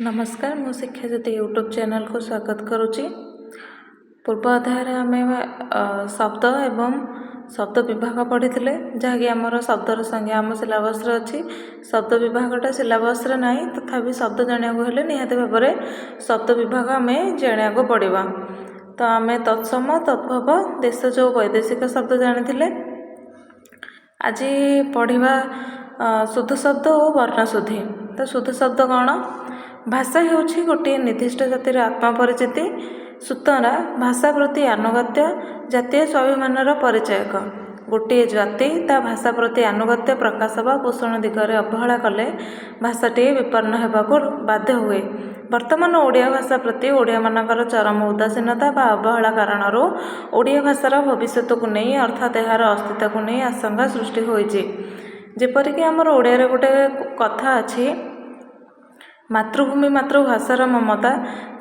ନମସ୍କାର, ମୁଁ ଶିକ୍ଷାଜ୍ୟୋତି ୟୁଟ୍ୟୁବ୍ ଚ୍ୟାନେଲ୍କୁ ସ୍ୱାଗତ କରୁଛି। ପୂର୍ବ ଅଧ୍ୟାୟରେ ଆମେ ଶବ୍ଦ ଏବଂ ଶବ୍ଦ ବିଭାଗ ପଢ଼ିଥିଲେ, ଯାହାକି ଆମର ଶବ୍ଦର ସଂଜ୍ଞା ଆମ ସିଲାବସ୍ରେ ଅଛି। ଶବ୍ଦ ବିଭାଗଟା ସିଲାବସ୍ରେ ନାହିଁ, ତଥାପି ଶବ୍ଦ ଜାଣିବାକୁ ହେଲେ ନିହାତି ଭାବରେ ଶବ୍ଦ ବିଭାଗ ଆମେ ଜାଣିବାକୁ ପଡ଼ିବ। ତ ଆମେ ତତ୍ସମ, ତଦ୍ଭବ, ଦେଶଜ ଓ ବୈଦେଶିକ ଶବ୍ଦ ଜାଣିଥିଲେ। ଆଜି ପଢ଼ିବା ଶୁଦ୍ଧ ଶବ୍ଦ ଓ ବର୍ଣ୍ଣ ଶୁଦ୍ଧି। ତ ଶୁଦ୍ଧ ଶବ୍ଦ କ'ଣ? ଭାଷା ହେଉଛି ଗୋଟିଏ ନିର୍ଦ୍ଦିଷ୍ଟ ଜାତିର ଆତ୍ମପରିଚିତି। ସୁତରାଂ ଭାଷା ପ୍ରତି ଆନୁଗତ୍ୟ ଜାତୀୟ ସ୍ୱାଭିମାନର ପରିଚାୟକ। ଗୋଟିଏ ଜାତି ତା ଭାଷା ପ୍ରତି ଆନୁଗତ୍ୟ ପ୍ରକାଶ ବା ପୋଷଣ ଦିଗରେ ଅବହେଳା କଲେ ଭାଷାଟିଏ ବିପନ୍ନ ହେବାକୁ ବାଧ୍ୟ ହୁଏ। ବର୍ତ୍ତମାନ ଓଡ଼ିଆ ଭାଷା ପ୍ରତି ଓଡ଼ିଆମାନଙ୍କର ଚରମ ଉଦାସୀନତା ବା ଅବହେଳା କାରଣରୁ ଓଡ଼ିଆ ଭାଷାର ଭବିଷ୍ୟତକୁ ନେଇ, ଅର୍ଥାତ୍ ଏହାର ଅସ୍ତିତ୍ୱକୁ ନେଇ ଆଶଙ୍କା ସୃଷ୍ଟି ହୋଇଛି। ଯେପରିକି ଆମର ଓଡ଼ିଆରେ ଗୋଟେ କଥା ଅଛି, ମାତୃଭୂମି ମାତୃଭାଷାର ମମତା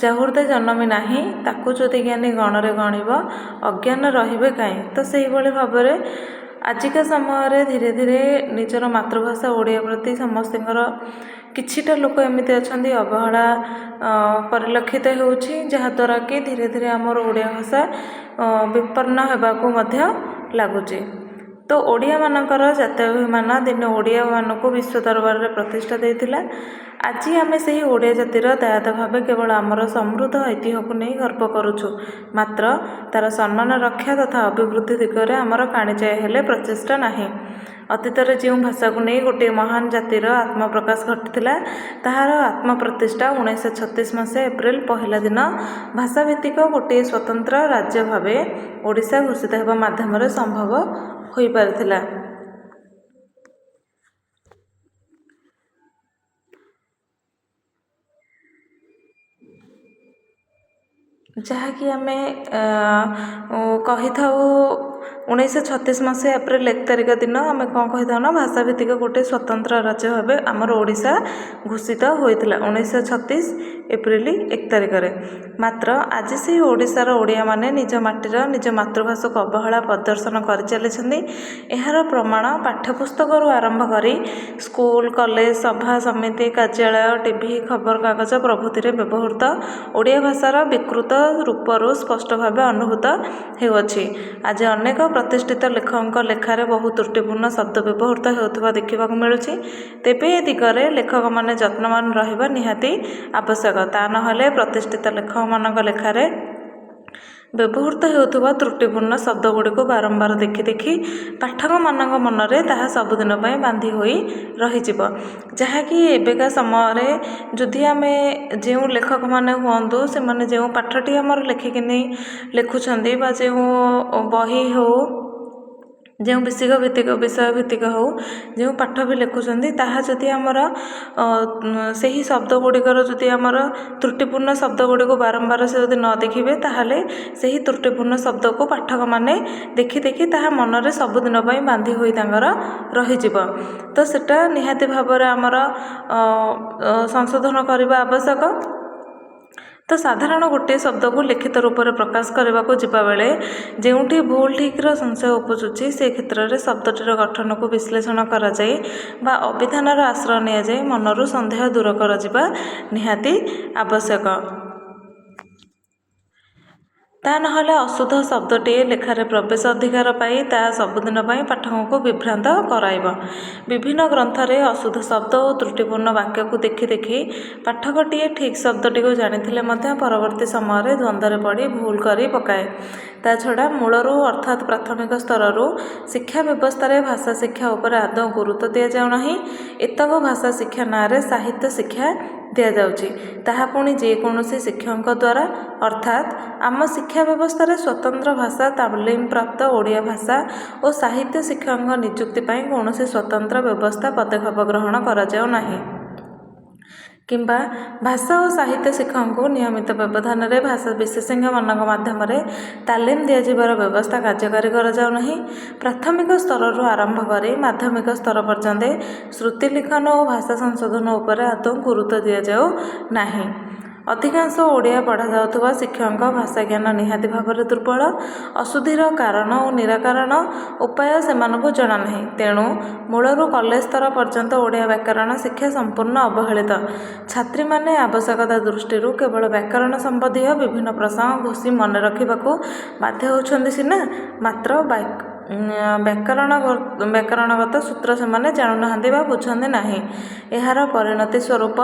ଯା ହୃଦେ ଜନମି ନାହିଁ, ତାକୁ ଯଦି ଜ୍ଞାନୀ ଗଣରେ ଗଣିବ ଅଜ୍ଞାନ ରହିବେ କାହିଁ। ତ ସେଇଭଳି ଭାବରେ ଆଜିକା ସମୟରେ ଧୀରେ ଧୀରେ ନିଜର ମାତୃଭାଷା ଓଡ଼ିଆ ପ୍ରତି ସମସ୍ତଙ୍କର, କିଛିଟା ଲୋକ ଏମିତି ଅଛନ୍ତି, ଅବହେଳା ପରିଲକ୍ଷିତ ହେଉଛି, ଯାହାଦ୍ୱାରା କି ଧୀରେ ଧୀରେ ଆମର ଓଡ଼ିଆ ଭାଷା ବିପନ୍ନ ହେବାକୁ ମଧ୍ୟ ଲାଗୁଛି। ତ ଓଡ଼ିଆମାନଙ୍କର ଜାତୀୟ ଅଭିମାନ ଦିନେ ଓଡ଼ିଆମାନଙ୍କୁ ବିଶ୍ୱ ଦରବାରରେ ପ୍ରତିଷ୍ଠା ଦେଇଥିଲା। ଆଜି ଆମେ ସେହି ଓଡ଼ିଆ ଜାତିର ଦାୟାଦ ଭାବେ କେବଳ ଆମର ସମୃଦ୍ଧ ଐତିହ୍ୟକୁ ନେଇ ଗର୍ବ କରୁଛୁ, ମାତ୍ର ତା'ର ସମ୍ମାନ ରକ୍ଷା ତଥା ଅଭିବୃଦ୍ଧି ଦିଗରେ ଆମର କାଣିଚାଏ ହେଲେ ପ୍ରଚେଷ୍ଟା ନାହିଁ। ଅତୀତରେ ଯେଉଁ ଭାଷାକୁ ନେଇ ଗୋଟିଏ ମହାନ ଜାତିର ଆତ୍ମପ୍ରକାଶ ଘଟିଥିଲା, ତାହାର ଆତ୍ମପ୍ରତିଷ୍ଠା 1936 ମସିହା ଏପ୍ରିଲ 1 ଦିନ ଭାଷାଭିତ୍ତିକ ଗୋଟିଏ ସ୍ୱତନ୍ତ୍ର ରାଜ୍ୟ ଭାବେ ଓଡ଼ିଶା ଘୋଷିତ ହେବା ମାଧ୍ୟମରେ ସମ୍ଭବ ହୋଇପାରିଥିଲା। ଯାହାକି ଆମେ କହିଥାଉ, 1936 ମସିହା ଏପ୍ରିଲ 1 ତାରିଖ ଦିନ ଆମେ କ'ଣ କହିଥାଉ ନା ଭାଷାଭିତ୍ତିକ ଗୋଟିଏ ସ୍ୱତନ୍ତ୍ର ରାଜ୍ୟ ଭାବେ ଆମର ଓଡ଼ିଶା ଘୋଷିତ ହୋଇଥିଲା 1936 ଏପ୍ରିଲ 1 ତାରିଖରେ। ମାତ୍ର ଆଜି ସେହି ଓଡ଼ିଶାର ଓଡ଼ିଆମାନେ ନିଜ ମାଟିର ନିଜ ମାତୃଭାଷାକୁ ଅବହେଳା ପ୍ରଦର୍ଶନ କରିଚାଲିଛନ୍ତି। ଏହାର ପ୍ରମାଣ ପାଠ୍ୟପୁସ୍ତକରୁ ଆରମ୍ଭ କରି ସ୍କୁଲ, କଲେଜ, ସଭା ସମିତି, କାର୍ଯ୍ୟାଳୟ, ଟିଭି, ଖବରକାଗଜ ପ୍ରଭୃତିରେ ବ୍ୟବହୃତ ଓଡ଼ିଆ ଭାଷାର ବିକୃତ ରୂପରୁ ସ୍ପଷ୍ଟ ଭାବେ ଅନୁଭୂତ ହେଉଅଛି। ଆଜି ଅନେକ ପ୍ରତିଷ୍ଠିତ ଲେଖକଙ୍କ ଲେଖାରେ ବହୁ ତ୍ରୁଟିପୂର୍ଣ୍ଣ ଶବ୍ଦ ବ୍ୟବହୃତ ହେଉଥିବା ଦେଖିବାକୁ ମିଳୁଛି। ତେବେ ଏ ଦିଗରେ ଲେଖକମାନେ ଯତ୍ନବାନ ରହିବା ନିହାତି ଆବଶ୍ୟକ। ତା ନହେଲେ ପ୍ରତିଷ୍ଠିତ ଲେଖକମାନଙ୍କ ଲେଖାରେ ବ୍ୟବହୃତ ହେଉଥିବା ତ୍ରୁଟିପୂର୍ଣ୍ଣ ଶବ୍ଦ ଗୁଡ଼ିକୁ ବାରମ୍ବାର ଦେଖି ଦେଖି ପାଠକମାନଙ୍କ ମନରେ ତାହା ସବୁଦିନ ପାଇଁ ବାନ୍ଧି ହୋଇ ରହିଯିବ। ଯାହାକି ଏବେକା ସମୟରେ ଯଦି ଆମେ ଯେଉଁ ଲେଖକମାନେ ହୁଅନ୍ତୁ, ସେମାନେ ଯେଉଁ ପାଠଟି ଆମର ଲେଖିକିନି ଲେଖୁଛନ୍ତି ବା ଯେଉଁ ବହି ହେଉ, ଯେଉଁ ବିଷୟ ଭିତ୍ତିକ ହେଉ, ଯେଉଁ ପାଠ ବି ଲେଖୁଛନ୍ତି, ତାହା ଯଦି ଆମର ସେହି ଶବ୍ଦ ଗୁଡ଼ିକର ଯଦି ଆମର ତ୍ରୁଟିପୂର୍ଣ୍ଣ ଶବ୍ଦ ଗୁଡ଼ିକୁ ବାରମ୍ବାର ସେ ଯଦି ନ ଦେଖିବେ, ତାହେଲେ ସେହି ତ୍ରୁଟିପୂର୍ଣ୍ଣ ଶବ୍ଦକୁ ପାଠକମାନେ ଦେଖି ଦେଖି ତାହା ମନରେ ସବୁଦିନ ପାଇଁ ବାନ୍ଧି ହୋଇ ତାଙ୍କର ରହିଯିବ। ତ ସେଟା ନିହାତି ଭାବରେ ଆମର ସଂଶୋଧନ କରିବା ଆବଶ୍ୟକ। ତ ସାଧାରଣ ଗୋଟିଏ ଶବ୍ଦକୁ ଲିଖିତ ରୂପରେ ପ୍ରକାଶ କରିବାକୁ ଯିବାବେଳେ ଯେଉଁଠି ଭୁଲ ଠିକ୍ର ସଂଶୟ ଉପୁଜୁଛି, ସେ କ୍ଷେତ୍ରରେ ଶବ୍ଦଟିର ଗଠନକୁ ବିଶ୍ଳେଷଣ କରାଯାଇ ବା ଅଭିଧାନର ଆଶ୍ରୟ ନିଆଯାଇ ମନରୁ ସନ୍ଦେହ ଦୂର କରାଯିବା ନିହାତି ଆବଶ୍ୟକ। ତା ନହେଲେ ଅଶୁଦ୍ଧ ଶବ୍ଦଟିଏ ଲେଖାରେ ପ୍ରବେଶ ଅଧିକାର ପାଇ ତାହା ସବୁଦିନ ପାଇଁ ପାଠକଙ୍କୁ ବିଭ୍ରାନ୍ତ କରାଇବ। ବିଭିନ୍ନ ଗ୍ରନ୍ଥରେ ଅଶୁଦ୍ଧ ଶବ୍ଦ ଓ ତ୍ରୁଟିପୂର୍ଣ୍ଣ ବାକ୍ୟକୁ ଦେଖି ଦେଖି ପାଠକଟିଏ ଠିକ୍ ଶବ୍ଦଟିକୁ ଜାଣିଥିଲେ ମଧ୍ୟ ପରବର୍ତ୍ତୀ ସମୟରେ ଦ୍ୱନ୍ଦ୍ୱରେ ପଡ଼ି ଭୁଲ କରି ପକାଏ। ତା ଛଡ଼ା ମୂଳରୁ, ଅର୍ଥାତ୍ ପ୍ରାଥମିକ ସ୍ତରରୁ ଶିକ୍ଷା ବ୍ୟବସ୍ଥାରେ ଭାଷା ଶିକ୍ଷା ଉପରେ ଆଦୌ ଗୁରୁତ୍ୱ ଦିଆଯାଉନାହିଁ। ଏତକ ଭାଷା ଶିକ୍ଷା ନାଁରେ ସାହିତ୍ୟ ଶିକ୍ଷା ଦିଆଯାଉଛି, ତାହା ପୁଣି ଯେକୌଣସି ଶିକ୍ଷକଙ୍କ ଦ୍ୱାରା। ଅର୍ଥାତ୍ ଆମ ଶିକ୍ଷା ବ୍ୟବସ୍ଥାରେ ସ୍ୱତନ୍ତ୍ର ଭାଷା ତାଲିମ ପ୍ରାପ୍ତ ଓଡ଼ିଆ ଭାଷା ଓ ସାହିତ୍ୟ ଶିକ୍ଷକଙ୍କ ନିଯୁକ୍ତି ପାଇଁ କୌଣସି ସ୍ୱତନ୍ତ୍ର ବ୍ୟବସ୍ଥା ପଦକ୍ଷେପ ଗ୍ରହଣ କରାଯାଉ ନାହିଁ, କିମ୍ବା ଭାଷା ଓ ସାହିତ୍ୟ ଶିକ୍ଷକଙ୍କୁ ନିୟମିତ ବ୍ୟବଧାନରେ ଭାଷା ବିଶେଷଜ୍ଞମାନଙ୍କ ମାଧ୍ୟମରେ ତାଲିମ ଦିଆଯିବାର ବ୍ୟବସ୍ଥା କାର୍ଯ୍ୟକାରୀ କରାଯାଉନାହିଁ। ପ୍ରାଥମିକ ସ୍ତରରୁ ଆରମ୍ଭ କରି ମାଧ୍ୟମିକ ସ୍ତର ପର୍ଯ୍ୟନ୍ତ ଶ୍ରୁତିଲିଖନ ଓ ଭାଷା ସଂଶୋଧନ ଉପରେ ଆଦୌ ଗୁରୁତ୍ୱ ଦିଆଯାଉ ନାହିଁ। ଅଧିକାଂଶ ଓଡ଼ିଆ ପଢ଼ାଯାଉଥିବା ଶିକ୍ଷକଙ୍କ ଭାଷା ଜ୍ଞାନ ନିହାତି ଭାବରେ ଦୁର୍ବଳ। ଅଶୁଦ୍ଧିର କାରଣ ଓ ନିରାକରଣ ଉପାୟ ସେମାନଙ୍କୁ ଜଣା ନାହିଁ। ତେଣୁ ମୂଳରୁ କଲେଜ ସ୍ତର ପର୍ଯ୍ୟନ୍ତ ଓଡ଼ିଆ ବ୍ୟାକରଣ ଶିକ୍ଷା ସମ୍ପୂର୍ଣ୍ଣ ଅବହେଳିତ। ଛାତ୍ରୀମାନେ ଆବଶ୍ୟକତା ଦୃଷ୍ଟିରୁ କେବଳ ବ୍ୟାକରଣ ସମ୍ବନ୍ଧୀୟ ବିଭିନ୍ନ ପ୍ରସଙ୍ଗ ଘୋଷି ମନେ ରଖିବାକୁ ବାଧ୍ୟ ହେଉଛନ୍ତି ସିନା, ମାତ୍ର ବ୍ୟାକରଣ ବ୍ୟାକରଣଗତ ସୂତ୍ର ସେମାନେ ଜାଣୁନାହାନ୍ତି ବା ବୁଝନ୍ତି ନାହିଁ। ଏହାର ପରିଣତି ସ୍ୱରୂପ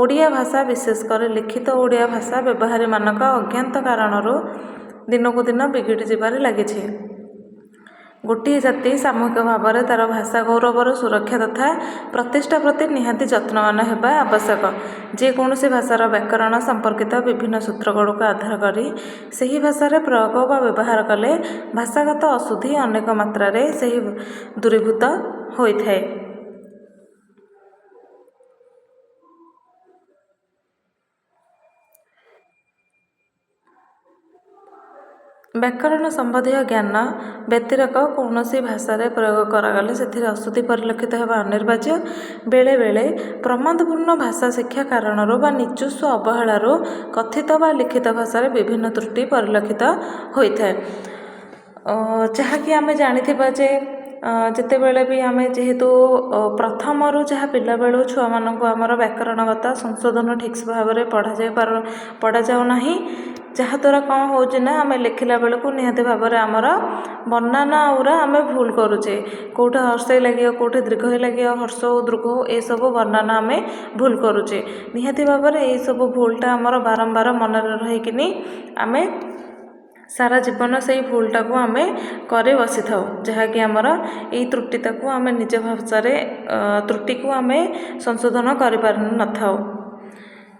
ଓଡ଼ିଆ ଭାଷା, ବିଶେଷ କରି ଲିଖିତ ଓଡ଼ିଆ ଭାଷା, ବ୍ୟବହାରୀମାନଙ୍କ ଅଜ୍ଞାତ କାରଣରୁ ଦିନକୁ ଦିନ ବିଗିଡ଼ି ଯିବାରେ ଲାଗିଛି। ଗୋଟିଏ ଜାତି ସାମୂହିକ ଭାବରେ ତା'ର ଭାଷା ଗୌରବର ସୁରକ୍ଷା ତଥା ପ୍ରତିଷ୍ଠା ପ୍ରତି ନିହାତି ଯତ୍ନବାନ ହେବା ଆବଶ୍ୟକ। ଯେକୌଣସି ଭାଷାର ବ୍ୟାକରଣ ସମ୍ପର୍କିତ ବିଭିନ୍ନ ସୂତ୍ରଗୁଡ଼ିକୁ ଆଧାର କରି ସେହି ଭାଷାରେ ପ୍ରୟୋଗ ବା ବ୍ୟବହାର କଲେ ଭାଷାଗତ ଅଶୁଦ୍ଧି ଅନେକ ମାତ୍ରାରେ ସେହି ଦୂରୀଭୂତ ହୋଇଥାଏ। ବ୍ୟାକରଣ ସମ୍ବନ୍ଧୀୟ ଜ୍ଞାନ ବ୍ୟତିରେକ କୌଣସି ଭାଷାରେ ପ୍ରୟୋଗ କରାଗଲେ ସେଥିରେ ଅଶୁଦ୍ଧି ପରିଲକ୍ଷିତ ହେବା ଅନିବାର୍ଯ୍ୟ। ବେଳେବେଳେ ପ୍ରମାଦପୂର୍ଣ୍ଣ ଭାଷା ଶିକ୍ଷା କାରଣରୁ ବା ନିଜସ୍ୱ ଅବହେଳାରୁ କଥିତ ବା ଲିଖିତ ଭାଷାରେ ବିଭିନ୍ନ ତ୍ରୁଟି ପରିଲକ୍ଷିତ ହୋଇଥାଏ, ଯାହାକି ଆମେ ଜାଣିଥିବା ଯେ ଯେତେବେଳେ ବି ଆମେ ଯେହେତୁ ପ୍ରଥମରୁ ଯାହା ପିଲାବେଳୁ ଛୁଆମାନଙ୍କୁ ଆମର ବ୍ୟାକରଣଗତ ସଂଶୋଧନ ଠିକ୍ ଭାବରେ ପଢ଼ାଯାଉ ନାହିଁ, ଯାହାଦ୍ୱାରା କ'ଣ ହେଉଛି ନା ଆମେ ଲେଖିଲା ବେଳକୁ ନିହାତି ଭାବରେ ଆମର ବନାନ ଗୁରା ଆମେ ଭୁଲ କରୁଛେ। କେଉଁଠି ହର୍ଷେଇ ଲାଗିବ, କେଉଁଠି ଦୀର୍ଘଇ ଲାଗିବ, ହର୍ଷଉ ଦୀର୍ଘଉ, ଏସବୁ ବନାନ ଆମେ ଭୁଲ କରୁଛେ। ନିହାତି ଭାବରେ ଏଇସବୁ ଭୁଲଟା ଆମର ବାରମ୍ବାର ମନରେ ରହିକିନି ଆମେ ସାରା ଜୀବନ ସେଇ ଭୁଲଟାକୁ ଆମେ କରି ବସିଥାଉ, ଯାହାକି ଆମର ଏଇ ତ୍ରୁଟିଟାକୁ ଆମେ ନିଜ ଭାଷାରେ ତ୍ରୁଟିକୁ ଆମେ ସଂଶୋଧନ କରିପାରିନଥାଉ।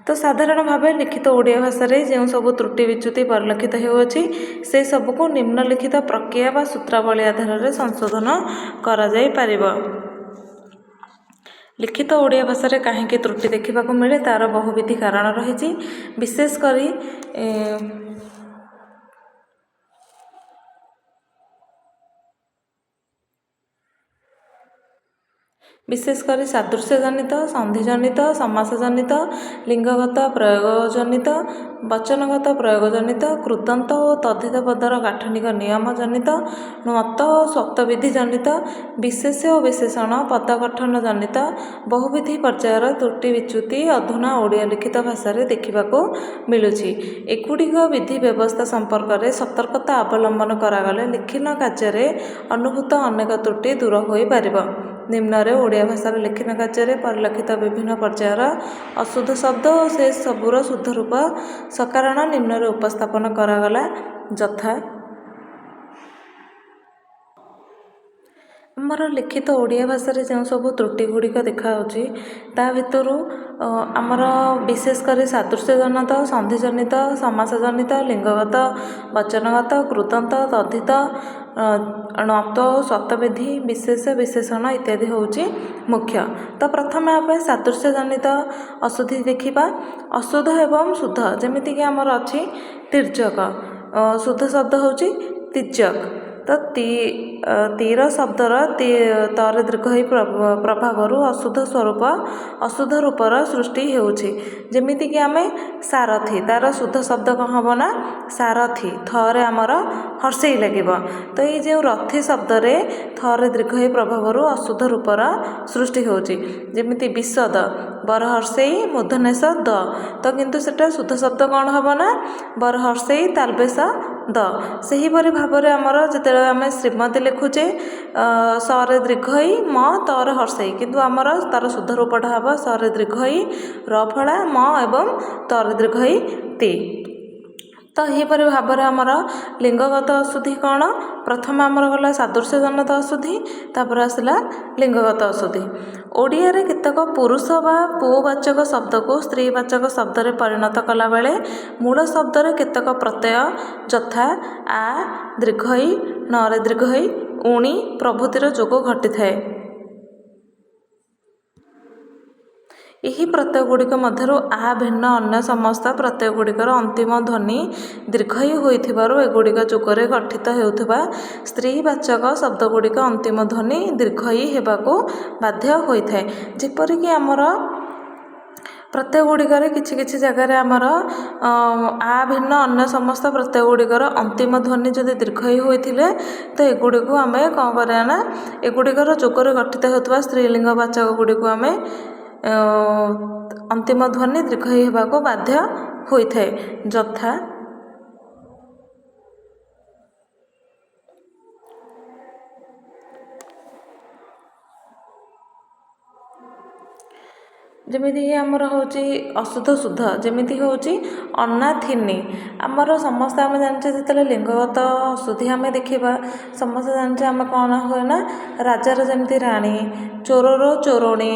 ତ ସାଧାରଣ ଭାବେ ଲିଖିତ ଓଡ଼ିଆ ଭାଷାରେ ଯେଉଁ ସବୁ ତ୍ରୁଟି ବିଚ୍ୟୁତି ପରିଲକ୍ଷିତ ହେଉଅଛି, ସେସବୁକୁ ନିମ୍ନଲିଖିତ ପ୍ରକ୍ରିୟା ବା ସୂତ୍ରାବଳୀ ଆଧାରରେ ସଂଶୋଧନ କରାଯାଇପାରିବ। ଲିଖିତ ଓଡ଼ିଆ ଭାଷାରେ କାହିଁକି ତ୍ରୁଟି ଦେଖିବାକୁ ମିଳେ, ତା'ର ବହୁବିଧି କାରଣ ରହିଛି। ବିଶେଷ କରି ସାଦୃଶ୍ୟଜନିତ, ସନ୍ଧିଜନିତ, ସମାସଜନିତ, ଲିଙ୍ଗଗତ ପ୍ରୟୋଗଜନିତ, ବଚନଗତ ପ୍ରୟୋଗଜନିତ, କୃଦନ୍ତ ଓ ତଦ୍ଧିତ ପଦର ଗାଠନିକ ନିୟମ ଜନିତ, ମତ ଓ ସ୍ୱତ୍ୱବିଧି ଜନିତ, ବିଶେଷ୍ୟ ଓ ବିଶେଷଣ ପଦ ଗଠନ ଜନିତ ବହୁବିଧି ପର୍ଯ୍ୟାୟର ତ୍ରୁଟି ବିଚ୍ୟୁତି ଅଧୁନା ଓଡ଼ିଆ ଲିଖିତ ଭାଷାରେ ଦେଖିବାକୁ ମିଳୁଛି। ଏଗୁଡ଼ିକ ବିଧି ବ୍ୟବସ୍ଥା ସମ୍ପର୍କରେ ସତର୍କତା ଅବଲମ୍ବନ କରାଗଲେ ଲିଖିତ କାର୍ଯ୍ୟରେ ଅନୁଭୂତ ଅନେକ ତ୍ରୁଟି ଦୂର ହୋଇପାରିବ। ନିମ୍ନରେ ଓଡ଼ିଆ ଭାଷାର ଲିଖିତ କାର୍ଯ୍ୟରେ ପରିଲକ୍ଷିତ ବିଭିନ୍ନ ପର୍ଯ୍ୟାୟର ଅଶୁଦ୍ଧ ଶବ୍ଦ ଓ ସେ ସବୁର ଶୁଦ୍ଧ ରୂପ ସକାରଣ ନିମ୍ନରେ ଉପସ୍ଥାପନ କରାଗଲା। ଯଥା, ଆମର ଲିଖିତ ଓଡ଼ିଆ ଭାଷାରେ ଯେଉଁ ସବୁ ତ୍ରୁଟି ଗୁଡ଼ିକ ଦେଖାହେଉଛି, ତା ଭିତରୁ ଆମର ବିଶେଷ କରି ସାଦୃଶ୍ୟଜନିତ, ସନ୍ଧିଜନିତ, ସମାସଜନିତ, ଲିଙ୍ଗଗତ, ବଚନଗତ, କୃଦନ୍ତ, ତଦ୍ଧିତ, ଣତ୍ଵ ଓ ସ୍ୱତ୍ୱବିଧି, ବିଶେଷ୍ୟ ବିଶେଷଣ ଇତ୍ୟାଦି ହେଉଛି ମୁଖ୍ୟ। ତ ପ୍ରଥମେ ଆମେ ସାଦୃଶ୍ୟଜନିତ ଅଶୁଦ୍ଧି ଦେଖିବା। ଅଶୁଦ୍ଧ ଏବଂ ଶୁଦ୍ଧ, ଯେମିତିକି ଆମର ଅଛି ତୀର୍ଯ୍ୟକ, ଶୁଦ୍ଧ ଶବ୍ଦ ହେଉଛି ତୀର୍ଯ୍ୟକ। ତ ତୀର ଶବ୍ଦର ତରେ ଦୀର୍ଘଇ ପ୍ରଭାବରୁ ଅଶୁଦ୍ଧ ସ୍ୱରୂପ ଅଶୁଦ୍ଧ ରୂପର ସୃଷ୍ଟି ହେଉଛି। ଯେମିତିକି ଆମେ ସାରଥି, ତା'ର ଶୁଦ୍ଧ ଶବ୍ଦ କ'ଣ ହେବ ନା ସାରଥି, ଥରେ ଆମର ହର୍ଷେଇ ଲାଗିବ। ତ ଏଇ ଯେଉଁ ରଥି ଶବ୍ଦରେ ଥରେ ଦୀର୍ଘଇ ପ୍ରଭାବରୁ ଅଶୁଦ୍ଧ ରୂପର ସୃଷ୍ଟି ହେଉଛି। ଯେମିତି ବିଶଦ, ବର ହର୍ଷେଇ ମୂର୍ଦ୍ଧନ୍ୟ ଦ, ତ କିନ୍ତୁ ସେଟା ଶୁଦ୍ଧ ଶବ୍ଦ କ'ଣ ହେବ ନା ବର ହର୍ଷେଇ ତାଲବେଶ ଦ। ସେହିପରି ଭାବରେ ଆମର ଯେତେବେଳେ ଆମେ ଶ୍ରୀମତୀ ଲେଖୁଛେ, ସରେ ଦୀର୍ଘଇ ମ ତରେ ହର୍ଷେଇ, କିନ୍ତୁ ଆମର ତା'ର ଶୁଦ୍ଧ ରୂପଟା ହେବ ସରେ ଦୀର୍ଘଇ ର ଫଳା ମ ଏବଂ ତରେ ଦୀର୍ଘଇ ତି। ତ ଏହିପରି ଭାବରେ ଆମର ଲିଙ୍ଗଗତ ଅଶୁଦ୍ଧି କ'ଣ? ପ୍ରଥମେ ଆମର ଗଲା ସାଦୃଶ୍ୟଜନିତ ଅଶୁଦ୍ଧି, ତାପରେ ଆସିଲା ଲିଙ୍ଗଗତ ଅଶୁଦ୍ଧି। ଓଡ଼ିଆରେ କେତେକ ପୁରୁଷ ବା ପୁବାଚକ ଶବ୍ଦକୁ ସ୍ତ୍ରୀବାଚକ ଶବ୍ଦରେ ପରିଣତ କଲାବେଳେ ମୂଳ ଶବ୍ଦରେ କେତେକ ପ୍ରତ୍ୟୟ ଯଥା ଆ ଦୀର୍ଘଇ, ନରେ ଦୀର୍ଘଇ, ଉଣି ପ୍ରଭୃତିର ଯୋଗ ଘଟିଥାଏ। ଏହି ପ୍ରତ୍ୟୟ ଗୁଡ଼ିକ ମଧ୍ୟରୁ ଆ ଭିନ୍ନ ଅନ୍ୟ ସମସ୍ତ ପ୍ରତ୍ୟୟ ଗୁଡ଼ିକର ଅନ୍ତିମ ଧ୍ୱନି ଦୀର୍ଘଇ ହୋଇଥିବାରୁ ଏଗୁଡ଼ିକ ଯୋଗରେ ଗଠିତ ହେଉଥିବା ସ୍ତ୍ରୀବାଚକ ଶବ୍ଦ ଗୁଡ଼ିକ ଅନ୍ତିମ ଧ୍ୱନି ଦୀର୍ଘଇ ହେବାକୁ ବାଧ୍ୟ ହୋଇଥାଏ। ଯେପରିକି ଆମର ପ୍ରତ୍ୟୟ ଗୁଡ଼ିକରେ କିଛି କିଛି ଜାଗାରେ ଆମର ଆ ଭିନ୍ନ ଅନ୍ୟ ସମସ୍ତ ପ୍ରତ୍ୟୟ ଗୁଡ଼ିକର ଅନ୍ତିମ ଧ୍ୱନି ଯଦି ଦୀର୍ଘ ଈ ହୋଇଥିଲେ, ତ ଏଗୁଡ଼ିକୁ ଆମେ କ'ଣ କରିବା ନା ଏଗୁଡ଼ିକର ଯୋଗରେ ଗଠିତ ହେଉଥିବା ସ୍ତ୍ରୀଲିଙ୍ଗ ବାଚକ ଗୁଡ଼ିକୁ ଆମେ ଅନ୍ତିମ ଧ୍ୱନି ଦୀର୍ଘ ଈ ହେବାକୁ ବାଧ୍ୟ ହୋଇଥାଏ। ଯଥା ଯେମିତିକି ଆମର ହେଉଛି ଅଶୁଦ୍ଧ ଶୁଦ୍ଧ, ଯେମିତି ହେଉଛି ଅନାଥିନୀ। ଆମର ସମସ୍ତେ ଆମେ ଜାଣିଛେ, ଯେତେବେଳେ ଲିଙ୍ଗଗତ ଅଶୁଦ୍ଧି ଆମେ ଦେଖିବା, ସମସ୍ତେ ଜାଣିଛେ ଆମେ କ'ଣ ହୁଏ ନା ରାଜାର ଯେମିତି ରାଣୀ, ଚୋରର ଚୋରଣୀ,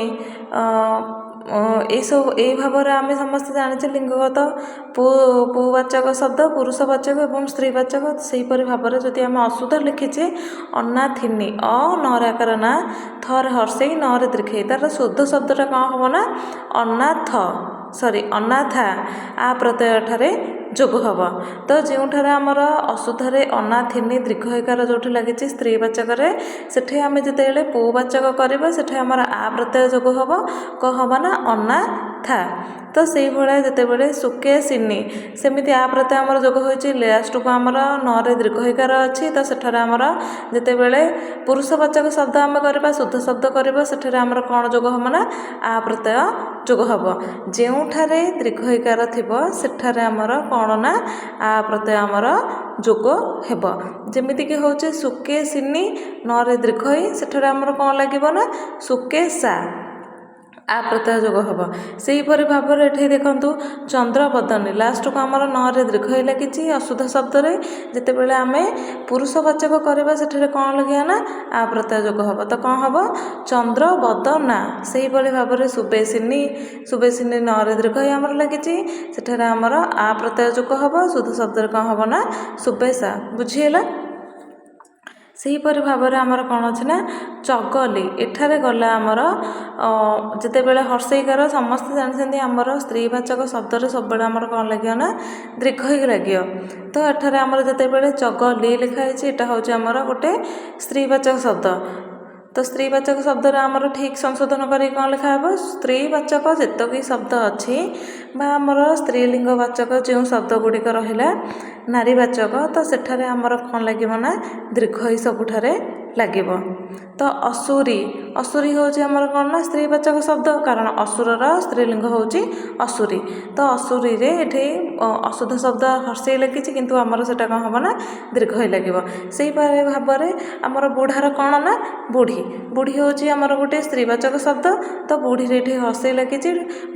ଏଇସବୁ ଏଇ ଭାବରେ ଆମେ ସମସ୍ତେ ଜାଣିଛେ ଲିଙ୍ଗଗତ ପୁବାଚକ ଶବ୍ଦ, ପୁରୁଷବାଚକ ଏବଂ ସ୍ତ୍ରୀବାଚକ। ସେହିପରି ଭାବରେ ଯଦି ଆମେ ଅଶୁଦ୍ଧ ଲେଖିଛେ ଅନାଥିନୀ, ଅ ନରେ ଆକାର ନା, ଥରେ ହର୍ଷେଇ, ନରେ ଦୀର୍ଘେଇ, ତାର ଶୁଦ୍ଧ ଶବ୍ଦଟା କ'ଣ ହେବ ନା ଅନାଥ, ସରି ଅନାଥା, ଆ ପ୍ରତ୍ୟୟ ଠାରେ ଯୋଗ ହେବ। ତ ଯେଉଁଠାରେ ଆମର ଅଶୁଦ୍ଧରେ ଅନାଥିନୀ ଦୀର୍ଘ ଇକାର ଯେଉଁଠି ଲାଗିଛି ସ୍ତ୍ରୀବାଚକରେ, ସେଠି ଆମେ ଯେତେବେଳେ ପୁବାଚକ କରିବା, ସେଠି ଆମର ଆ ପ୍ରତ୍ୟୟ ଯୋଗ ହେବ। କ'ଣ ହେବ ନା ଅନାଥା। ତ ସେଇଭଳିଆ ଯେତେବେଳେ ସୁକେଶିନୀ, ସେମିତି ଆ ପ୍ରତ୍ୟୟ ଆମର ଯୋଗ ହୋଇଛି, ଲାଷ୍ଟକୁ ଆମର ନରେ ଦୀର୍ଘ ଇକାର ଅଛି, ତ ସେଠାରେ ଆମର ଯେତେବେଳେ ପୁରୁଷବାଚକ ଶବ୍ଦ ଆମେ କରିବା, ଶୁଦ୍ଧ ଶବ୍ଦ କରିବା, ସେଠାରେ ଆମର କ'ଣ ଯୋଗ ହେବ ନା ଆ ପ୍ରତ୍ୟୟ ଯୋଗ ହେବ। ଯେଉଁଠାରେ ଦୀର୍ଘ ଇକାର ଥିବ, ସେଠାରେ ଆମର କ'ଣ ନା ଆ ପ୍ରତ୍ୟୟ ଆମର ଯୋଗ ହେବ। ଯେମିତିକି ହେଉଛି ସୁକେଶିନୀ, ନରେ ଦୀର୍ଘ ଇ, ସେଠାରେ ଆମର କ'ଣ ଲାଗିବ ନା ସୁକେଶା, ଆ ପ୍ରତ୍ୟୟ ଯୋଗ ହେବ। ସେହିପରି ଭାବରେ ଏଠି ଦେଖନ୍ତୁ ଚନ୍ଦ୍ରବଦନୀ, ଲାଷ୍ଟକୁ ଆମର ନରେ ଦୀର୍ଘ ଇ ଲାଗିଛି ଅଶୁଦ୍ଧ ଶବ୍ଦରେ, ଯେତେବେଳେ ଆମେ ପୁରୁଷବାଚକ କରିବା, ସେଠାରେ କ'ଣ ଲାଗିବ ନା ଆ ପ୍ରତ୍ୟୟ ଯୋଗ ହେବ। ତ କ'ଣ ହେବ? ଚନ୍ଦ୍ରବଦନା। ସେହିଭଳି ଭାବରେ ସୁବେଶିନୀ, ସୁବେଶିନୀ ନରେ ଦୀର୍ଘ ଇ ଆମର ଲାଗିଛି, ସେଠାରେ ଆମର ଆ ପ୍ରତ୍ୟୟ ଯୋଗ ହେବ। ଶୁଦ୍ଧ ଶବ୍ଦରେ କ'ଣ ହେବ ନା ସୁବେଶା। ବୁଝିହେଲା? ସେହିପରି ଭାବରେ ଆମର କ'ଣ ଅଛି ନା ଚଗଲି, ଏଠାରେ ଗଲା ଆମର ଯେତେବେଳେ ହର୍ଷେଇକାର, ସମସ୍ତେ ଜାଣିଛନ୍ତି ଆମର ସ୍ତ୍ରୀବାଚକ ଶବ୍ଦରେ ସବୁବେଳେ ଆମର କ'ଣ ଲାଗିବ ନା ଦୀର୍ଘ ଇ ଲାଗିବ। ତ ଏଠାରେ ଆମର ଯେତେବେଳେ ଚଗଲି ଲେଖା ହେଇଛି, ଏଇଟା ହେଉଛି ଆମର ଗୋଟେ ସ୍ତ୍ରୀବାଚକ ଶବ୍ଦ। ତ ସ୍ତ୍ରୀବାଚକ ଶବ୍ଦରେ ଆମର ଠିକ୍ ସଂଶୋଧନ କରିକି କ'ଣ ଲେଖା ହେବ? ସ୍ତ୍ରୀବାଚକ ଯେତକି ଶବ୍ଦ ଅଛି ବା ଆମର ସ୍ତ୍ରୀଲିଙ୍ଗ ବାଚକ ଯେଉଁ ଶବ୍ଦ ଗୁଡ଼ିକ ରହିଲା ନାରୀବାଚକ, ତ ସେଠାରେ ଆମର କ'ଣ ଲାଗିବ ନା ଦୀର୍ଘ ଇ ସବୁଠାରେ ଲାଗିବ। ତ ଅସୁରୀ, ଅସୁରୀ ହେଉଛି ଆମର କ'ଣ ନା ସ୍ତ୍ରୀବାଚକ ଶବ୍ଦ, କାରଣ ଅସୁରର ସ୍ତ୍ରୀଲିଙ୍ଗ ହେଉଛି ଅସୁରୀ। ତ ଅସୁରୀରେ ଏଠି ଅଶୁଦ୍ଧ ଶବ୍ଦ ହର୍ଷେଇ ଲାଗିଛି, କିନ୍ତୁ ଆମର ସେଇଟା କ'ଣ ହେବ ନା ଦୀର୍ଘ ଇ ଲାଗିବ। ସେହିପରି ଭାବରେ ଆମର ବୁଢ଼ାର କ'ଣ ନା ବୁଢ଼ୀ, ବୁଢ଼ୀ ହେଉଛି ଆମର ଗୋଟିଏ ସ୍ତ୍ରୀବାଚକ ଶବ୍ଦ। ତ ବୁଢ଼ୀରେ ଏଠି ହର୍ଷେଇ ଲାଗିଛି,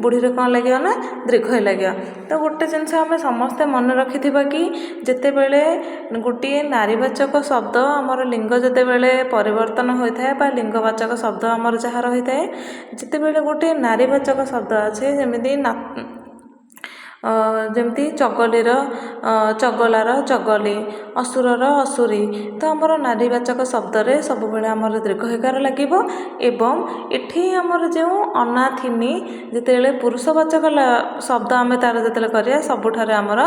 ବୁଢ଼ୀରେ କ'ଣ ଲାଗିବ ନା ଦୀର୍ଘ ଇ ଲାଗିବ। ତ ଗୋଟେ ଜିନିଷ ଆମେ ସମସ୍ତେ ମନେ ରଖିଥିବା କି ଯେତେବେଳେ ଗୋଟିଏ ନାରୀବାଚକ ଶବ୍ଦ ଆମର ଲିଙ୍ଗ ଯେତେବେଳେ ପରିବର୍ତ୍ତନ ହୋଇଥାଏ ବା ଲିଙ୍ଗବାଚକ ଶବ୍ଦ ଆମର ଯାହା ରହିଥାଏ, ଯେତେବେଳେ ଗୋଟିଏ ନାରୀବାଚକ ଶବ୍ଦ ଅଛି, ଯେମିତି ଚଗଲିର ଚଗଲାର ଚଗଲି, ଅସୁରର ଅସୁରୀ, ତ ଆମର ନାରୀବାଚକ ଶବ୍ଦରେ ସବୁବେଳେ ଆମର ଦୀର୍ଘ ଇକାର ଲାଗିବ। ଏବଂ ଏଠି ଆମର ଯେଉଁ ଅନାଥିନୀ, ଯେତେବେଳେ ପୁରୁଷବାଚକ ଶବ୍ଦ ଆମେ ତାର ଯେତେବେଳେ କରିବା, ସବୁଠାରେ ଆମର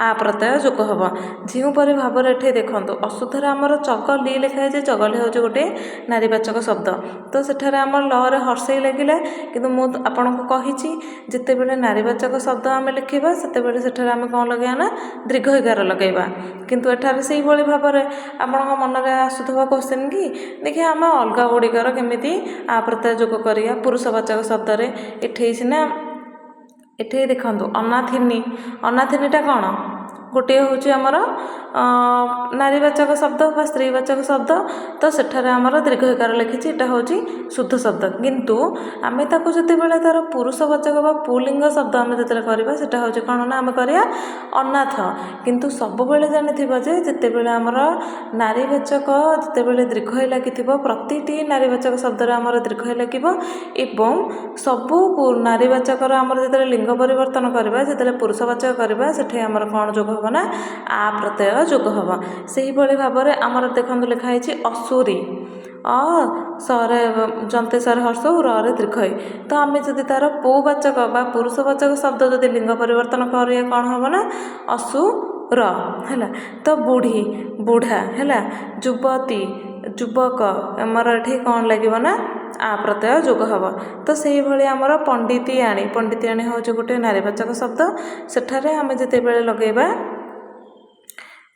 ଆ ପ୍ରତ୍ୟୟ ଯୋଗ ହେବ। ଯେଉଁପରି ଭାବରେ ଏଠି ଦେଖନ୍ତୁ ଅଶୁଦ୍ଧରେ ଆମର ଚଗଲି ଲେଖା ହେଇଛି, ଚଗଲି ହେଉଛି ଗୋଟିଏ ନାରୀବାଚକ ଶବ୍ଦ, ତ ସେଠାରେ ଆମର ଲରେ ହର୍ଷେଇ ଲାଗିଲା। କିନ୍ତୁ ମୁଁ ଆପଣଙ୍କୁ କହିଛି, ଯେତେବେଳେ ନାରୀବାଚକ ଶବ୍ଦ ଆମେ ଲେଖିବା, ସେତେବେଳେ ସେଠାରେ ଆମେ କ'ଣ ଲଗାଇବା ନା ଦୀର୍ଘ ଇକାର ଲଗାଇବା। କିନ୍ତୁ ଏଠାରେ ସେଇଭଳି ଭାବରେ ଆପଣଙ୍କ ମନରେ ଆସୁଥିବା କୋଶ୍ଚିନ୍ କି ଦେଖିବା ଆମେ ଅଲଗା ଗୁଡ଼ିକର କେମିତି ଆ ପ୍ରତ୍ୟୟ ଯୋଗ କରିବା ପୁରୁଷବାଚକ ଶବ୍ଦରେ। ଏଠି ସିନା ଏଠି ଦେଖନ୍ତୁ ଅନାଥିନୀ, ଅନାଥିନୀଟା କ'ଣ ଗୋଟିଏ ହେଉଛି ଆମର ନାରୀବାଚକ ଶବ୍ଦ ବା ସ୍ତ୍ରୀବାଚକ ଶବ୍ଦ, ତ ସେଠାରେ ଆମର ଦୀର୍ଘ ଇକାର ଲେଖିଛି, ଏଇଟା ହେଉଛି ଶୁଦ୍ଧ ଶବ୍ଦ। କିନ୍ତୁ ଆମେ ତାକୁ ଯେତେବେଳେ ତା'ର ପୁରୁଷବାଚକ ବା ପୁଲିଙ୍ଗ ଶବ୍ଦ ଆମେ ଯେତେବେଳେ କରିବା, ସେଟା ହେଉଛି କ'ଣ ନା ଆମେ କରିବା ଅନାଥ। କିନ୍ତୁ ସବୁବେଳେ ଜାଣିଥିବା ଯେ ଯେତେବେଳେ ଆମର ନାରୀବାଚକ ଯେତେବେଳେ ଦୀର୍ଘ ଇ ଲାଗିଥିବ, ପ୍ରତିଟି ନାରୀବାଚକ ଶବ୍ଦରେ ଆମର ଦୀର୍ଘ ଇ ଲାଗିବ। ଏବଂ ସବୁ ନାରୀବାଚକର ଆମର ଯେତେବେଳେ ଲିଙ୍ଗ ପରିବର୍ତ୍ତନ କରିବା, ଯେତେବେଳେ ପୁରୁଷବାଚକ କରିବା, ସେଠି ଆମର କ'ଣ ଯୋଗ ହେବ ନା ଆ ପ୍ରତ୍ୟୟ ଯୋଗ ହେବ। ସେହିଭଳି ଭାବରେ ଆମର ଦେଖନ୍ତୁ ଲେଖା ହେଇଛି ଅସୁରୀ, ଅ ସରେ ଯନ୍ତେଶ୍ୱର ହର୍ଷଉ, ରରେ ଦୀର୍ଘ ଇ, ତ ଆମେ ଯଦି ତା'ର ପୁବାଚକ ବା ପୁରୁଷବାଚକ ଶବ୍ଦ ଯଦି ଲିଙ୍ଗ ପରିବର୍ତ୍ତନ କରିବା, କ'ଣ ହେବ ନା ଅସୁର ହେଲା। ତ ବୁଢ଼ୀ ବୁଢ଼ା ହେଲା, ଯୁବତୀ ଯୁବକ, ଆମର ଏଠି କ'ଣ ଲାଗିବ ନା ଆ ପ୍ରତ୍ୟୟ ଯୋଗ ହେବ। ତ ସେଇଭଳି ଆମର ପଣ୍ଡିତିଆଣୀ, ପଣ୍ଡିତିଆଣୀ ହେଉଛି ଗୋଟେ ନାରୀବାଚକ ଶବ୍ଦ। ସେଠାରେ ଆମେ ଯେତେବେଳେ ଲଗେଇବା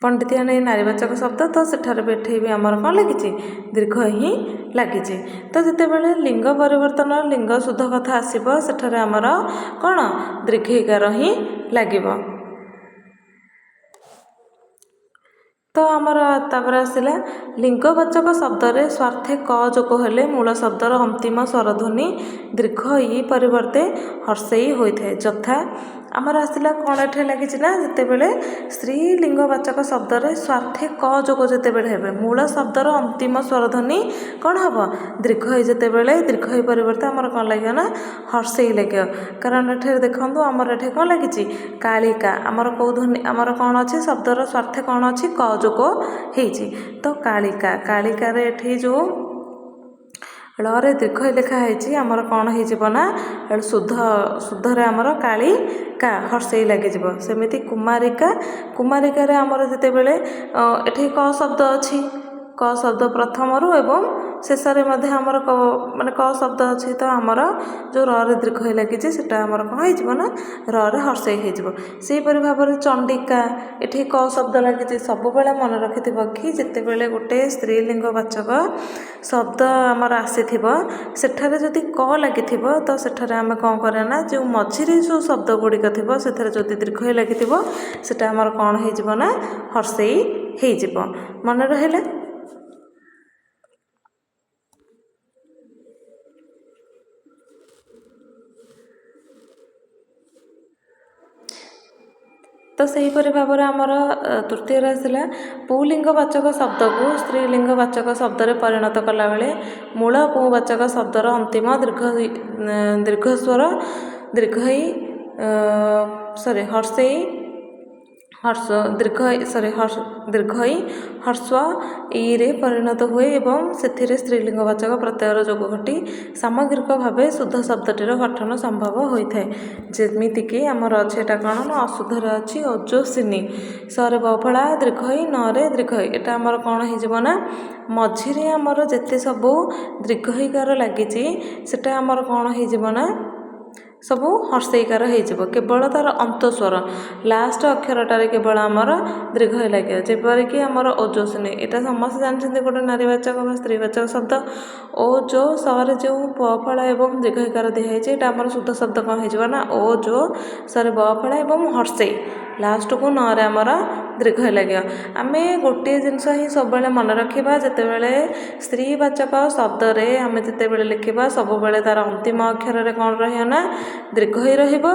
ପଣ୍ଡିତିଆଣୀ ନାରୀବାଚକ ଶବ୍ଦ, ତ ସେଠାରେ ବି ଏଠି ବି ଆମର କ'ଣ ଲାଗିଛି? ଦୀର୍ଘ ହିଁ ଲାଗିଛି। ତ ଯେତେବେଳେ ଲିଙ୍ଗ ପରିବର୍ତ୍ତନ, ଲିଙ୍ଗ ଶୁଦ୍ଧ କଥା ଆସିବ, ସେଠାରେ ଆମର କ'ଣ ଦୀର୍ଘଈକାର ହିଁ ଲାଗିବ। ତ ଆମର ତାପରେ ଆସିଲା ଲିଙ୍ଗବାଚକ ଶବ୍ଦରେ ସ୍ୱାର୍ଥେ କ ଯୋଗ ହେଲେ ମୂଳ ଶବ୍ଦର ଅନ୍ତିମ ସ୍ୱରଧ୍ୱନି ଦୀର୍ଘ ଇ ପରିବର୍ତ୍ତେ ହର୍ଷେଇ ହୋଇଥାଏ। ଯଥା ଆମର ଆସିଲା କ'ଣ ଏଠି ଲାଗିଛି ନା ଯେତେବେଳେ ସ୍ତ୍ରୀ ଲିଙ୍ଗବାଚକ ଶବ୍ଦରେ ସ୍ୱାର୍ଥେ କ ଯୋଗ ଯେତେବେଳେ ହେବେ, ମୂଳ ଶବ୍ଦର ଅନ୍ତିମ ସ୍ୱରଧ୍ୱନି କ'ଣ ହେବ? ଦୀର୍ଘ ଇ। ଯେତେବେଳେ ଦୀର୍ଘ ଇ ପରିବର୍ତ୍ତେ ଆମର କ'ଣ ଲାଗିବ ନା ହର୍ଷେଇ ଲାଗିବ। କାରଣ ଏଠାରେ ଦେଖନ୍ତୁ, ଆମର ଏଠି କ'ଣ ଲାଗିଛି? କାଳିକା। ଆମର କେଉଁ ଧ୍ୱନି, ଆମର କ'ଣ ଅଛି, ଶବ୍ଦର ସ୍ୱାର୍ଥେ କ'ଣ ଅଛି? କ ଯୋଗ ହେଇଛି। ତ କାଳିକା, କାଳିକାରେ ଏଠି ଯେଉଁ ଳରେ ଦୀର୍ଘ ଲେଖା ହେଇଛି, ଆମର କ'ଣ ହେଇଯିବ ନା ଶୁଦ୍ଧ, ଶୁଦ୍ଧରେ ଆମର କାଳିକା ହର୍ଷେଇ ଲାଗିଯିବ। ସେମିତି କୁମାରିକା, କୁମାରିକାରେ ଆମର ଯେତେବେଳେ ଏଠି କ ଶବ୍ଦ ଅଛି, କ ଶବ୍ଦ ପ୍ରଥମରୁ ଏବଂ ଶେଷରେ ମଧ୍ୟ ଆମର କ, ମାନେ କ ଶବ୍ଦ ଅଛି, ତ ଆମର ଯେଉଁ ରରେ ଦୀର୍ଘ ଲାଗିଛି ସେଟା ଆମର କ'ଣ ହେଇଯିବ ନା ରରେ ହର୍ଷେଇ ହେଇଯିବ। ସେହିପରି ଭାବରେ ଚଣ୍ଡିକା, ଏଠି କ ଶବ୍ଦ ଲାଗିଛି। ସବୁବେଳେ ମନେ ରଖିଥିବ କି ଯେତେବେଳେ ଗୋଟେ ସ୍ତ୍ରୀଲିଙ୍ଗ ବାଚକ ଶବ୍ଦ ଆମର ଆସିଥିବ, ସେଠାରେ ଯଦି କ ଲାଗିଥିବ, ତ ସେଠାରେ ଆମେ କ'ଣ କରିବା ନା ଯେଉଁ ମଝିରେ ଯେଉଁ ଶବ୍ଦ ଗୁଡ଼ିକ ଥିବ ସେଥିରେ ଯଦି ଦୀର୍ଘ ଲାଗିଥିବ, ସେଟା ଆମର କ'ଣ ହେଇଯିବ ନା ହର୍ଷେଇ ହେଇଯିବ। ମନେ ରହିଲା? ତ ସେହିପରି ଭାବରେ ଆମର ତୃତୀୟରେ ଆସିଲା ପୁଲିଙ୍ଗବାଚକ ଶବ୍ଦକୁ ସ୍ତ୍ରୀଲିଙ୍ଗବାଚକ ଶବ୍ଦରେ ପରିଣତ କଲାବେଳେ ମୂଳ ପୁଂବାଚକ ଶବ୍ଦର ଅନ୍ତିମ ଦୀର୍ଘ ଦୀର୍ଘସ୍ୱର ଦୀର୍ଘଇ ସରି ହର୍ଷେଇ ହର୍ଷ ଦୀର୍ଘ ସରି ଦୀର୍ଘଇ ହର୍ସ୍ୱ ଇରେ ପରିଣତ ହୁଏ ଏବଂ ସେଥିରେ ସ୍ତ୍ରୀଲିଙ୍ଗବାଚକ ପ୍ରତ୍ୟୟର ଯୋଗ ଘଟି ସାମଗ୍ରିକ ଭାବେ ଶୁଦ୍ଧ ଶବ୍ଦଟିର ଗଠନ ସମ୍ଭବ ହୋଇଥାଏ। ଯେମିତିକି ଆମର ଅଛି ଏଇଟା କ'ଣ ନା ଅଶୁଦ୍ଧରେ ଅଛି ଓଜସ୍ୱିନୀ, ସରେ ବଫଳା ଦୀର୍ଘଇ, ନରେ ଦୀର୍ଘଇ। ଏଇଟା ଆମର କ'ଣ ହେଇଯିବ ନା ମଝିରେ ଆମର ଯେତେ ସବୁ ଦୀର୍ଘଇକାର ଲାଗିଛି ସେଟା ଆମର କ'ଣ ହେଇଯିବ ନା ସବୁ ହର୍ଷେଇକାର ହେଇଯିବ। କେବଳ ତା'ର ଅନ୍ତସ୍ୱର ଲାଷ୍ଟ ଅକ୍ଷରଟାରେ କେବଳ ଆମର ଦୀର୍ଘ ଲାଗିବ। ଯେପରିକି ଆମର ଓଜସ୍ୱିନୀ, ଏଇଟା ସମସ୍ତେ ଜାଣିଛନ୍ତି ଗୋଟେ ନାରୀବାଚକ ବା ସ୍ତ୍ରୀବାଚକ ଶବ୍ଦ। ଓ ଜୋ ସରେ ଯେଉଁ ପ ଫଳା ଏବଂ ଦୀର୍ଘଇକାର ଦିଆହେଇଛି, ଏଇଟା ଆମର ଶୁଦ୍ଧ ଶବ୍ଦ କ'ଣ ହେଇଯିବ ନା ଓ ଜୋ ସରେ ବ ଫଳା ଏବଂ ହର୍ଷେଇ, ଲାଷ୍ଟକୁ ନରେ ଆମର ଦୀର୍ଘ ଲାଗିବ। ଆମେ ଗୋଟିଏ ଜିନିଷ ହିଁ ସବୁବେଳେ ମନେ ରଖିବା, ଯେତେବେଳେ ସ୍ତ୍ରୀବାଚକ ଶବ୍ଦରେ ଆମେ ଯେତେବେଳେ ଲେଖିବା, ସବୁବେଳେ ତା'ର ଅନ୍ତିମ ଅକ୍ଷରରେ କ'ଣ ରହିବ ନା ଦୀର୍ଘଇ ରହିବ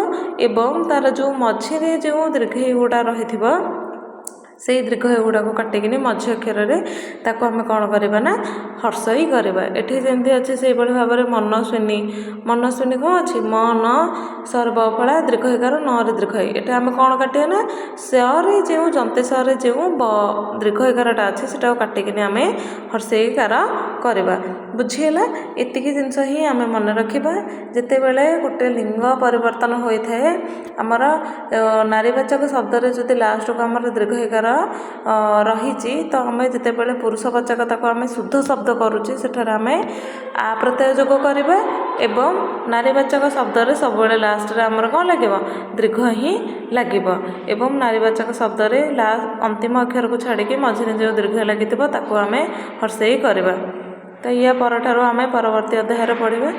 ଏବଂ ତା'ର ଯେଉଁ ମଝିରେ ଯେଉଁ ଦୀର୍ଘଇ ଗୁଡ଼ା ରହିଥିବ, ସେଇ ଦୀର୍ଘ ଗୁଡ଼ାକୁ କାଟିକିନି ମଝି ଅକ୍ଷରରେ ତାକୁ ଆମେ କ'ଣ କରିବା ନା ହର୍ଷଇ କରିବା। ଏଠି ଯେମିତି ଅଛି ସେଇଭଳି ଭାବରେ ମନସ୍ୱିନୀ, ମନସ୍ୱିନୀ କ'ଣ ଅଛି? ମ ନ ସର୍ବଫଳା ଦୀର୍ଘଇକାର ନରେ ଦୀର୍ଘଇ। ଏଟା ଆମେ କ'ଣ କାଟିବା ନା ସରେ ଯେଉଁ ଜନ୍ତେ ସରେ ଯେଉଁ ବ ଦୀର୍ଘଇକାରଟା ଅଛି ସେଟାକୁ କାଟିକିନି ଆମେ ହର୍ଷଇକାର କରିବା। ବୁଝିହେଲା? ଏତିକି ଜିନିଷ ହିଁ ଆମେ ମନେ ରଖିବା। ଯେତେବେଳେ ଗୋଟେ ଲିଙ୍ଗ ପରିବର୍ତ୍ତନ ହୋଇଥାଏ, ଆମର ନାରୀବାଚକ ଶବ୍ଦରେ ଯଦି ଲାଷ୍ଟକୁ ଆମର ଦୀର୍ଘଇକାର ରହିଛି, ତ ଆମେ ଯେତେବେଳେ ପୁରୁଷବାଚକ ତାକୁ ଆମେ ଶୁଦ୍ଧ ଶବ୍ଦ କରୁଛେ, ସେଠାରେ ଆମେ ଆ ପ୍ରତ୍ୟୟ ଯୋଗ କରିବା ଏବଂ ନାରୀବାଚକ ଶବ୍ଦରେ ସବୁବେଳେ ଲାଷ୍ଟରେ ଆମର କ'ଣ ଲାଗିବ? ଦୀର୍ଘ ହିଁ ଲାଗିବ ଏବଂ ନାରୀବାଚକ ଶବ୍ଦରେ ଅନ୍ତିମ ଅକ୍ଷରକୁ ଛାଡ଼ିକି ମଝିରେ ଯେଉଁ ଦୀର୍ଘ ଲାଗିଥିବ ତାକୁ ଆମେ ହର୍ଷେଇ କରିବା। ତ ୟା ପରଠାରୁ ଆମେ ପରବର୍ତ୍ତୀ ଅଧ୍ୟାୟରେ ପଢ଼ିବା।